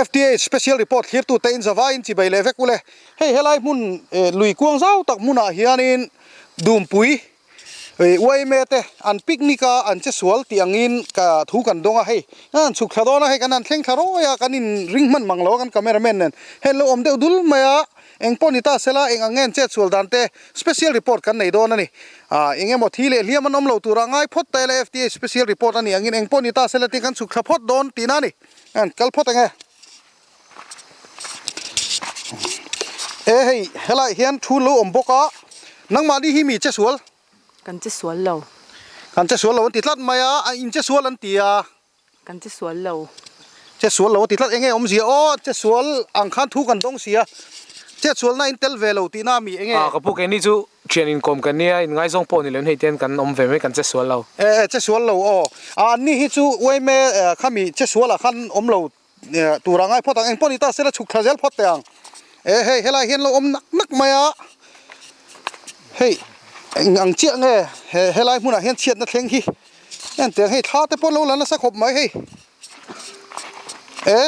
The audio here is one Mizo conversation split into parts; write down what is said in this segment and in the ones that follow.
Fth special report thlirtu te in zavai in chibai leh vek ule. Hei helai hmun lui kuang zau tak hmunah hianin Dumpui yma te an picnic a an che sual tih angin ka thu kan dawng a hei an chhuk thla dawn a hei kan han thleng thla rawi a kan in ring hman mang lo a kan camera man nen hei an lo awm deuh dul mai a eng pawh ni ta sela eng ang nge an chet sual dan te special report kan nei dawn a ni ah eng emaw thi leh hliam an awm lo turah ngai phawt ta ila fth special report a nih angin eng pawh ni ta sela tih kan chhuk thla phawt dawn tihna a ni an kal phawt ang e. E hei helaiah hian thu lo awm bawk a nangmahni hi mi che sual kan che sual lo kan che sual lo an ti tlat mai a a in che sual an ti a kan che sual lo che sual lo a ti tlat enge awmzia aw che sual ang khan thu kan dawng si a che sualna in tel ve lo tihna a mi enge a ka pu keini chu thian inkawm kan nia in ngaizawng pawh ni lo in hei ten kan awm ve mai kan che sual lo e che sual lo aw a anni hi chu uaime khami che sualah khan awm lo Tur a ngai phawt ang, engpawh ni ta sela chhuk thla zel phawt teh ang. E hei helai hian lo awm nak nak mai a, hei eng ang chiah nge he helai hmunah hian chhiatna thleng hi en teh ang hei thla te pawh lo la nasa khawp mai hei e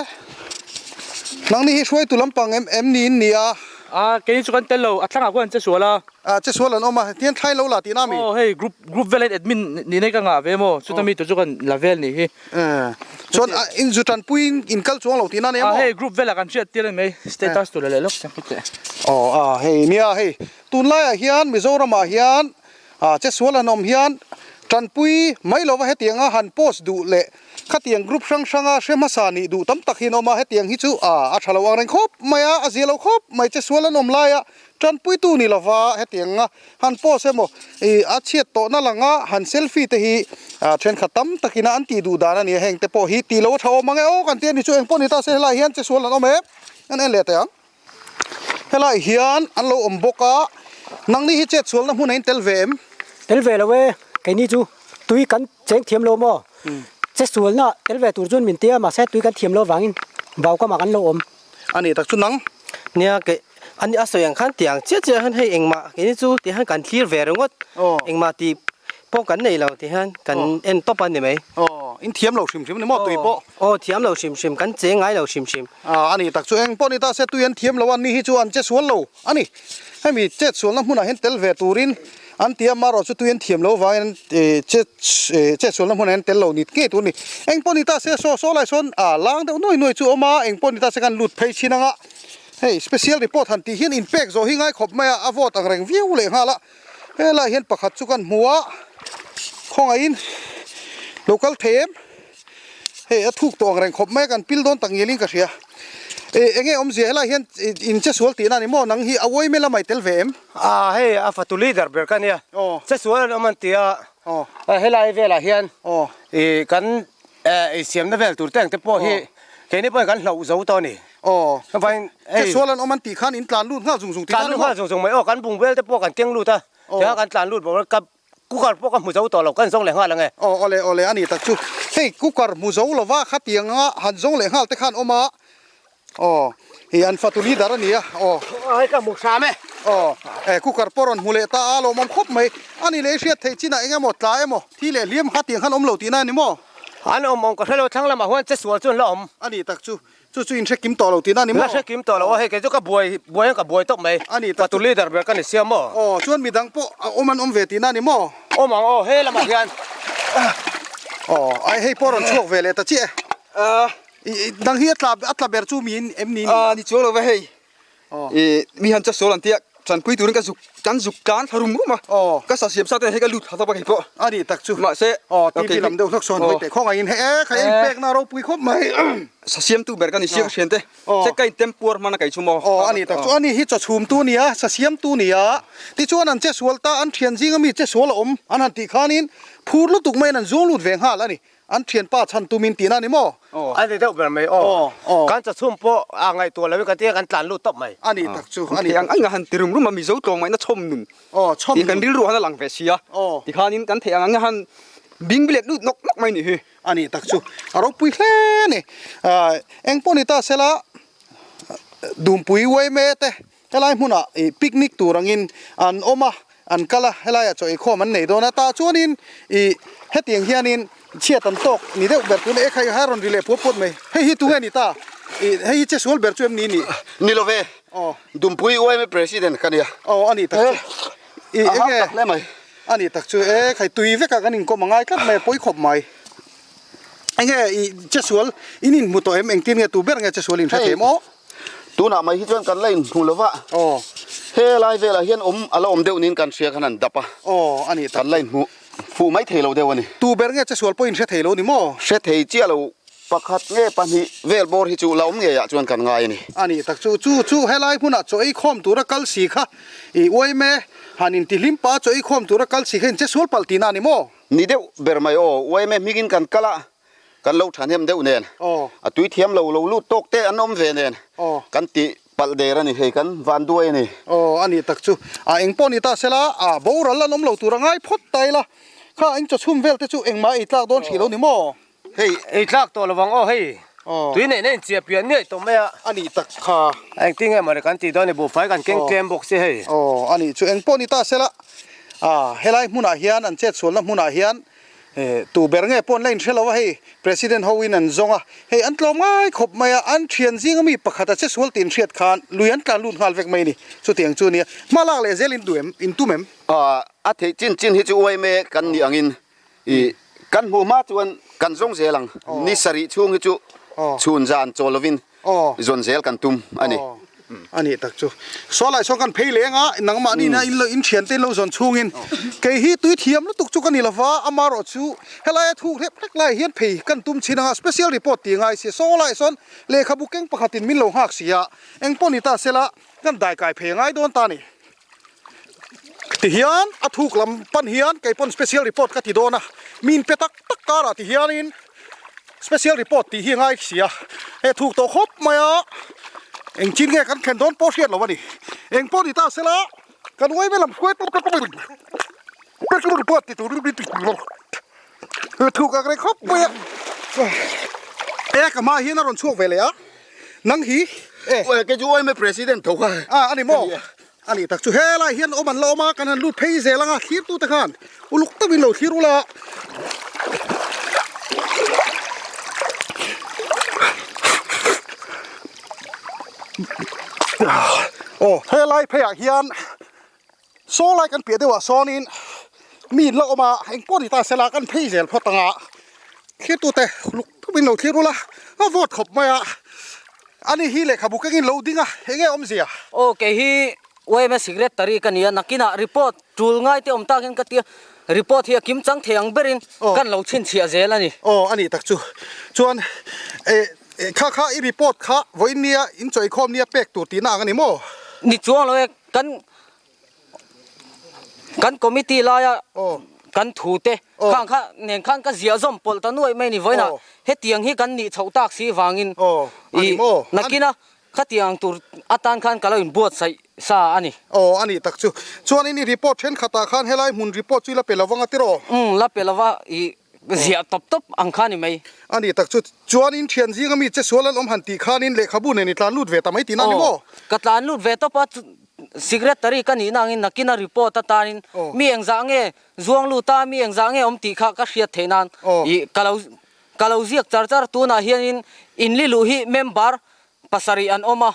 nangni hi hruaitu lampang em em niin ni a. A keini chu kan tel lo, a thlangah khuan an che sual a. A che sual an awm a, tihian thlai lo la tihna a mi? Aw hei group group vel hian admin ni nei ka ngah ve maw, chuta mi tur chu kan la vel nih hi. Chuan in zu tanpui in in kal chuang lo tihna a ni emaw? A hei group velah kan hriat tir a ni mai, status tur la leh lawk chiang teh. Aw a hei nia hei tunlaiah hian Mizoramah hian a che sual an awm hian tanpui mai lova hetianga han post duh leh Khatiang group hrang hranga hre hmasa nih duh tam tak hi an awm a, hetiang hi chu a a tha lo ang reng khawp mai a, a zia lo khawp mai che sual an awm lai a, tanpuitu ni lova hetianga han post emaw ih a chhiat tawhna langa han selfie te hi a thenkhat tam takina an tih duh dan a ni a, heng te pawh hi tih lo a tha awm ang e aw kan ti a ni chu engpawh ni ta se helaiah hian che sual an awm em an en leh teh ang. Helaiah hian an lo awm bawk a, nangni hi chet sualna hmun a in tel ve em? Tel ve lo e, keini chu tui kan cheng thiam lo maw? Che sualna tel ve tur chuan min tia mahse tui kan thiam lo vangin vau kamah kan lo awm. A ni tak chu nang. Nia kei ani a sawi ang khan tiang chiah chiah hian hei engmah keini chu ti hian kan thlir ve ringawt engmah tih pawh kan nei lo ti hian kan en tawp a ni mai. Aw, in thiam lo hrim hrim a ni maw tui pawh? Aw thiam lo hrim hrim kan cheng ngai lo hrim hrim. A ni tak chu eng pawh ni ta se tui an thiam lo a ni hi chu an che sual lo a ni. Hemi chet sualna hmunah hian tel ve turin an ti a, marawh chu tui an thiam lo vangin chet chet sualna hmunah hian tel lo ni ngei tur a ni. Eng pawh ni ta se saw saw lai sawn a lang deuh nuai nuai chu a awm a, eng pawh ni ta se khan lut phei chin anga hei special report han tih hian inpek zawh hi ngai khawp mai a, a vote ang reng viau leh nghal a. Helaiah hian pakhat chu kan hmu a, khawngaihin lo kal thei em? Hei a thuk tawh ang reng khawp mai a kan pil dawn tak ngialin ka hria. E enge awmzia helaiah hian in che sual tihna a ni maw? Nang hi a uai mel a mai tel ve em? A hei a fatu leader ber ka nia. Che sual an awm an ti a. Helai velah hian i kan insiamna vel tur te ang te pawh hi keini pawhin kan hloh zo tawh a ni. Chuvangin hei. Che sual an awm an tih khan in tlan lut nghal zung zung tihna a ni maw? Tlan lut nghal zung zung mai aw. Kan bung vel te pawh kan keng lut a. Tichuan kan tlan lut bawk a. Cooker pawh ka hmu zo tawh lo, kan zawng leh nghal ang e. Aw awle awle a ni tak chu. Hei cooker hmu zo lova khatiang anga han zawng leh nghal te khan awm a. Aw hei an fatu leader a ni a aw. Aw hei ka hmu hram e. Aw e cooker pawh rawn hmu leh ta a lawmawm khawp mai. A ni leh i hriat theih chinah eng emaw tla emaw thi leh hliam khatiang khan awm lo tihna a ni maw? An awm awm ka hre lo thlang lamah huan che sual chu an la awm. A ni tak chu. Chu chu in hre kim tawh lo tihna a ni maw? La hre kim tawh lo a, hei kei chu ka buai buai ang ka buai tawp mai. A ni tak chu. Fatu leader ber ka ni sia maw? Aw, chuan midang pawh a awm an awm ve tihna a ni maw? Awm ang aw, he lamah hian. Aw, ai hei pawh rawn chhuak ve leh ta chiah e. I dang hi a tla a tla ber chu mi in em ni ni? A ni chuang lo ve hei. I mi han chasawl an tia tanpui turin ka zuk kan zuk tlan thla rum rum a ka sa siam sa te hei ka lut thla tawp a kei pawh a ni tak chu mahse aw TV lam deuh hlawk sawn hawi teh khawng angin hei e kha in pek na ropui khawp mai sa siam tu ber ka ni sia ka hrian te se ka in tem puar hman a kei chu maw aw a ni tak chu ani hi chaw chhum tu nia sa siam tu nia tichuan an che sual ta an thian zing ami che sual a awm an han tih khanin phur lutuk maiin an zawng lut ve nghal a ni. An thianpa chhan tumin tihna a ni maw? A ni deuh ber mai aw. Kan chawchhum pawh a ngaihtuah loin ka tia kan tlan lut tawp mai. A ni tak chu a ni. Ang ang a han ti rum rum a Mizo tlawmngaihna chhawm nun tih kan rilru han a lang ve si a. Tikhanin kan theih ang ang a han bing bilet lut nawk nawk mai ni hi. A ni tak chu a ropui hle a ni. Engpawh ni ta sela Dumpui uaime te Helai hmunah ih picnic tur angin an awm a, an kal a, helaiah chaw eikhawm an nei dawn a, tah chuanin ih hetiang hianin chhiat an tawk ni deuh ber tun e khai a rawn ri leh puat puat mai, hei hi tunge ni ta? I hei hi che sual ber chu em ni nih? Ni lo ve. Dumpui yma President ka nia. Aw a nih tak chu. I A hau tak hle mai. A nih tak chu e khai tui vekah kan inkawm a ngai tlat mai a pawi khawp mai. Enge i che sual in inhmu tawh em engtin nge tu ber nge che sual in hre thei maw? Tunah mai hi chuan kan la inhmu lo va. Aw. Helai velah hian awm a la awm deuh niin kan hria khan an dap a. Aw a nih tak. Kan la inhmu fuh mai thei lo deuh a ni. Tu ber nge che sual pawh in hre thei lo ni maw? Hre thei chiah lo Pakhat nge pahnih vel bawr hi chu la awm ngeiah chuan kan ngai a ni. A nih tak chu, chu chu helai hmunah chaw ei khawm tura kal si kha i uaime han intihlim pa chaw ei khawm tura kal si kha in che sual palh tihna a ni maw? Ni deuh ber mai aw, uaime hmingin kan kal a, kan lo thahnem deuh nen, a tui thiam lo lo lut tawk te an awm ve nen, kan tih palh der a ni, hei kan van duai a ni. Aw, a nih tak chu, a eng pawh ni ta sela, a boral an awm lo tur a ngai phawt ta ila, kha eng chaw chhum vel te chu engmah ei tlak dawn hrih lo ni maw? Hei ei tlak tawh lovang aw hei tui neih na in chiah pian nuaih tawh mai a. A nih tak kha. Engtin nge mawle kan tih dawn ni buhfai kan keng tlem bawk si hei. Aw a nih chu eng pawh ni ta sela a helai hmunah hian an chet sualna hmunah hian tu ber nge pawh an la inhre lo a hei President ho in an zawng a hei an tlawm ngai khawp mai a an thian zing ami pakhat a che sual tih in hriat khan lui an tlan lut nghal vek mai a ni chutiang chu nia hma lak leh zel in duh em in tum em. A theih chin chin hi chu uaime kan nih angin I kan hmuh hma chuan kan zawng zel ang. Ni sarih chhung hi chu chhun zan chawl lovin zawn zel kan tum a ni. A nih tak chu. Saw lai sawn kan phei leng a, nangmah nihna in lo in thian te in lo zawn chhungin kei hi tui thiam lutuk chu ka ni lova, amarawh chu helaia thuk hlep hlek lai hian phei kan tum chhin anga special report tih ngai si. Saw lai sawn lehkhabu keng pakhatin min lo nghak si a, engpawh ni ta sela kan daikai phei a ngai dawn ta a ni. Tihian a thuk lam pan hian kei pawn special report ka ti dawn a, mi in pe tak tak karah ti hianin special report tih hi a ngai si a, hei thuk tawh khawp mai a, engchin nge kan thlen dawn pawh hriat lo a ni, eng pawh ni ta sela kan uai vel lam hruai special report ti turin thuk ang reng khawp mai a, e ka hmaah hian a rawn chhuak ve leh a, nang hi e. Kei chu uai mai president tho kha. A a ni maw? A nih tak chu helai hian awm an la awm a, kan han lut phei zel ang a, thlirtute khan uluk takin lo thlir ula. Aw helai pheiah hian saw lai kan piah deuhah sawnin mi in la awm a, engpawh ni ta sela kan phei zel phawt ang a, thlirtute uluk takin lo thlir ula, a vawt khawp mai a. Ani hi lehkhabu kengin lo ding a, enge awmzia? Aw kei hi yma secretary ka nia, nakinah report tul ngai te awm tak hian ka tia, report hi a kim chang thei ang berin kan lo chhinchhiah zel a ni. Aw a nih tak chu, chuan eh kha kha i report kha vawiin nia in chawikhawm nia pek tur tihna ang a ni maw? Ni chuang lo e, kan Kan committee laia kan thu te khang kha nen khan ka ziah zawm pawlh ta nuaih mai ni vawiinah hetiang hi kan nih chhoh tak si vangin i nakina khatiang tur atan khan ka lo inbuatsaih sa a ni. Aw a nih tak chu. Chuanin i report thenkhatah khan helai hmun report chu i la pe lovang a tiraw? Umm la pe lova i ziah tawp tawp ang kha ni mai. A nih tak chu. Chuanin thian zinga mi che sual an awm han tih khanin lehkhabu nen i tlan lut ve ta mai tihna a ni maw? Aw ka tlan lut ve tawp a. Secretary ka nihna angin nakina report atanin mi engzah nge zuang lut a, mi engzah nge awm tih kha ka hriat theih nan ih ka lo ka lo ziak char char tunah hianin inli luh hi member pasarih an awm a,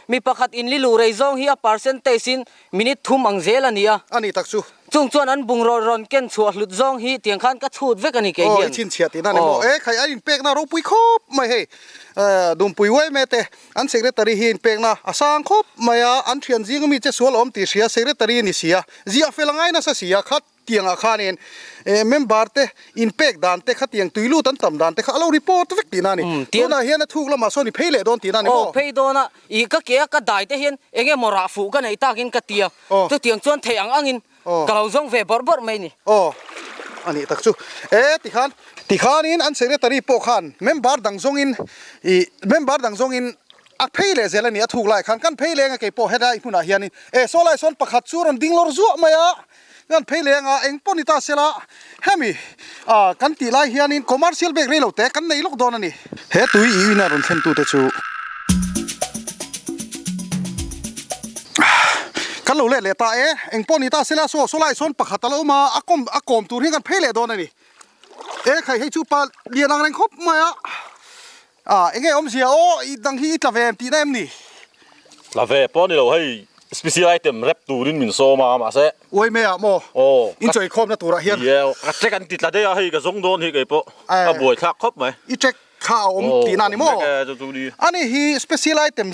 mi pakhat inli luh rei zawng hi a percentage in minute thum ang zel a ni a. A ni tak chu. Chung chuan an bungraw rawn ken chhuah hlut zawng hi tiang khan ka chhut vek a ni kei hian. Aw i chhinchhiah tihna a ni maw? E khai a inpekna ropui khawp mai hei Dumpui uaime te An secretary hi inpekna a sang khawp mai a, an thian zing ami che sual awm tih hria secretary a ni si a, ziah fel a ngai nasa si a, kha tiangah khanin member te inpek dan te khatiang tui lut an tam dan te kha a lo report vek tihna a ni. Tunah hian a thuk lamah sawn i phei leh dawn tihna a ni maw? Aw phei dawn a, ih ka ke a ka dai te hian eng emaw rah fuh ka neih takin ka ti a, chutiang chuan theih ang angin Ka lo zawng ve bawrh bawrh mai ni. Aw, a nih tak chu. E, tikhan, tikhanin an secretary pawh khan member dang zawngin, ih, member dang zawngin a phei leh zel a ni, a thuk lai khan kan phei leng a kei pawh helai hmunah hianin, e, saw lai sawn pakhat chu rawn ding lawr zuah mai a, kan phei leng a, eng pawh ni ta sela, hemi, ah, kan tih lai hianin commercial bag rei lo te kan nei lawk dawn a ni. He tui i ina rawn thlentute chu. Kan lo let leh ta e, eng pawh ni ta sela saw saw lai sawn pakhat a lo awm a, a kawm a kawm tur hi kan phei leh dawn a ni. E khai hei chu pa lian ang reng khawp mai a. A enge awmzia aw i dang hi i tla ve em tihna em ni? Tla ve pawh a ni lo hei special item rep turin min sawm a mahse. Uai mai ah maw? Aw. In chawi khawmna turah hian. Ie ka check an ti tla daih a hei ka zawng dawn hi kei pawh a buai thlak khawp mai. I check kha a awm tihna a ni maw? Ani hi special item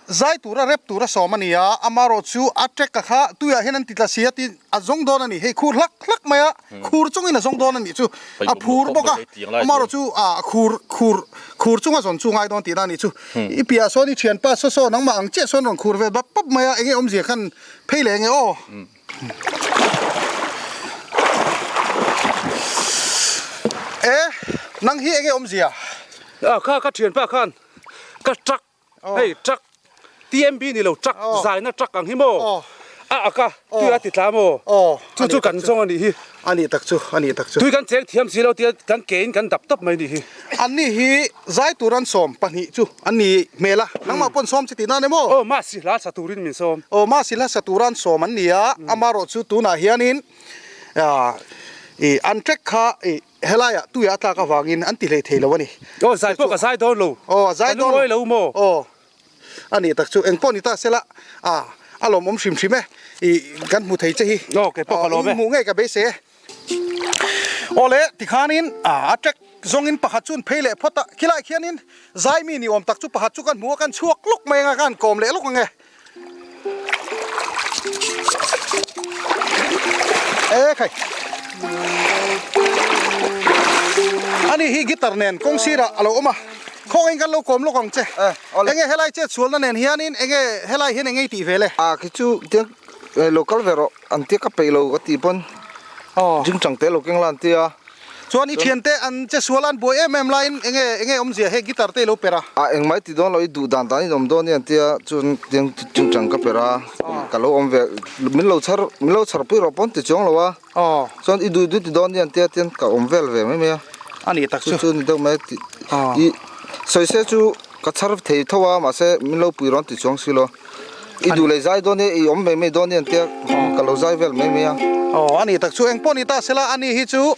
zai tura rep tura sawm a ni a, amarawh chu a track a kha tuiah hian an ti tla si a tin a zawng dawn a ni. Hei khur hlak hlak mai a, khur chungin a zawng dawn a nih chu. A phur bawk a, amarawh chu a khur khur khur chunga zawn chu ngai dawn tihna a nih chu. I piah sawn i thianpa saw saw nangmah ang chiah sawn rawn khur ve bap bap mai a, enge awmzia khan phei leh enge aw. E, nang hi enge awmzia? A kha ka thianpa khan ka truck hei truck TMB ni lo truck zaina truck ang hi maw a ak a tui a ti tla maw chu chu kan zawng a nih hi. A nih tak chu a nih tak chu. Tui kan cheng thiam si lo tia kan ke in kan dap tawp mai nih hi. An ni hi zai tur an sawm pahnih chu an ni hmel a, nangmah pawn sawm chi tihna a ni maw? Aw Masi hla sa turin min sawm. Aw Masi hla sa tura an sawm an ni a, amarawh chu tunah hianin ih an track kha ih helaiah tuiah a tlak avangin an ti hlei thei lo a ni. Aw zai pawh ka zai dawn lo. Aw zai dawn lo. Ka lungawi lo maw? Aw. A nih tak chu engpawh ni ta sela a a lawmawm hrim hrim e ih kan hmu thei che hi. Aw keipawh ka lawm e. In hmuh ngei ka beisei e. Aw le tikhanin a a track zawngin pakhat chu an phei leh phawt a khilaiah khianin zai mi ni awm tak chu pakhat chu kan hmu a kan chhuak lawk mai anga kan kawm leh lawk ang e. E khai. Ani hi guitar nen kawng sirah a lo awm a khawngin kan lo kawm lawk ang che. Enge helai chet sualna nen hianin enge helai hian enge i tih ve le? A khi chu tiang lo kal ve rawh an tia ka peih lo ka tih pawn ding chang te lo keng la an tia. Chuan i thiante an che sual a an buai em em laiin enge enge awmzia he guitar te i lo per a? A engmai ti dawn lo i duh dan dan in awm dawn ni an tia chuan tiang ding chang ka per a ka lo awm ve min lo chhar min lo chhar pui rawh pawn ti chuang lo a chuan i duh duh ti dawn ni an tia tian ka awm vel ve mai mai a. A nih tak chu. Chu ni deuh mai i sawi se chu ka chhar thei tho a mahse min lo pui rawn ti chuang si lo. I duh leh zai dawn e i awm mai mai dawn e an tia ka lo zai vel mai mai a. Aw a nih tak chu eng pawh ni ta sela a ni hi chu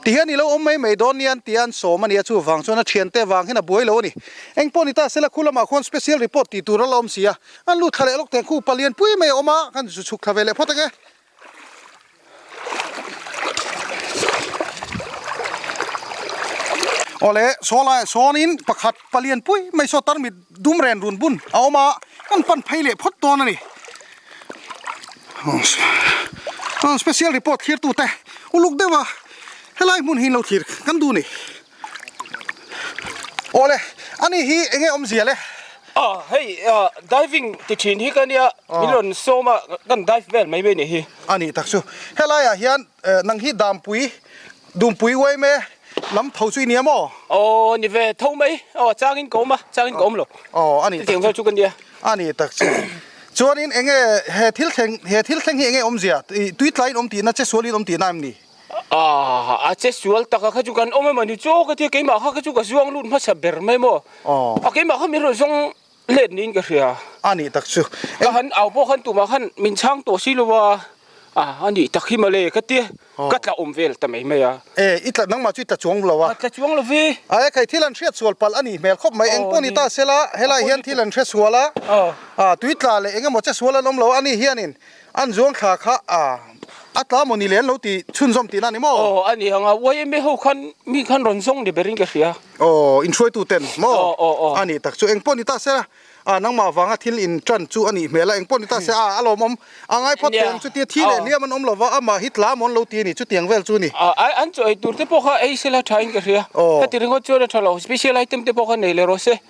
ti hian i lo awm mai mai dawn nia an tia an sawm a nia chu vang chuan a thiante vang hian a buai lo a ni. Eng pawh ni ta sela khu lamah khuan special report tih tur a la awm si a an lut thla leh lawk teh khu palian pui mai a awm a kan zu chhuk thla ve leh phawt ang e. Awle saw laiah sawnin pakhat palian pui mai saw tarmit dum ren run bun a awm a kan pan phei leh phawt dawn a ni. Special report thlir tute uluk deuh a helai hmun hi in lo thlir kan duh a ni. Awle, ani hi enge awmzia le? Ah, hei diving ti thin hi ka nia, min rawn sawm a, kan dive vel mai mai nih hi. A nih tak chu, helaiah hian nang hi Dampui, Dumpui uaime lam tho chu i nia maw? Aw, ni ve tho mai, aw changin ka awm a, changin ka awm lo. Aw, a nih tak chu. Chu ka nia. A nih tak chu. Chuanin enge he thil thleng, he thil thleng hi enge awmzia? Tui tlaiin awm tihna, che sualin awm tihna em ni? Ah, a che sual tak a kha chu kan awm emaw ni chu ka tia keimah kha kha chu ka zuang lut hmasa ber mai maw. A keimah kha min rawn zawng let niin ka hria. A nih tak chu. Ka han au pawh khan tumah khan min chhang tawh si lo a, ah a nih tak hi mawle ka tia ka tla awm vel ta mai mai a. E, i tla nangmah chu i tla chuang lo a. Ka tla chuang lo ve. A e khai thil an hriat sual palh a nih hmel khawp mai eng pawh ni ta sela helai hian thil an hre sual a, ah tui tla leh eng emaw che sual an awm lo a ni hianin An zuang thla kha a a tla maw ni le an lo ti chhunzawm tihna a ni maw? Aw a ni ang a, YMA ho khan mi khan rawn zawng ni berin ka hria. Aw inhruaitu ten maw? Aw aw aw. A nih tak chu engpawh ni ta se a nangmah vanga thil in tan chu a nih hmel a engpawh ni ta se a a lawmawm a ngai phawt teh ang chutia thi leh hliam an awm lova amah hi tla maw an lo ti a ni chutiang vel chu a ni. A an chaw ei tur te pawh kha ei sela tha in ka hria. Heti ringawt chuan a tha lo special item te pawh kha nei leh rawh se.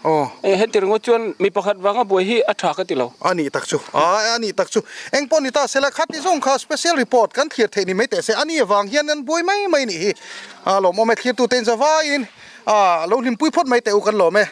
Heti ringawt chuan mi pakhat vanga buai hi a tha ka ti lo. A nih tak chu. A a nih tak chu. Eng pawh ni ta sela khati zawng kha special report kan thlir theih ni mai teh se. A ni avang hian an buai mai mai nih hi. A lawmawm e thlirtute in zavaiin a lo hlimpui phawt mai teh u kan lawm e.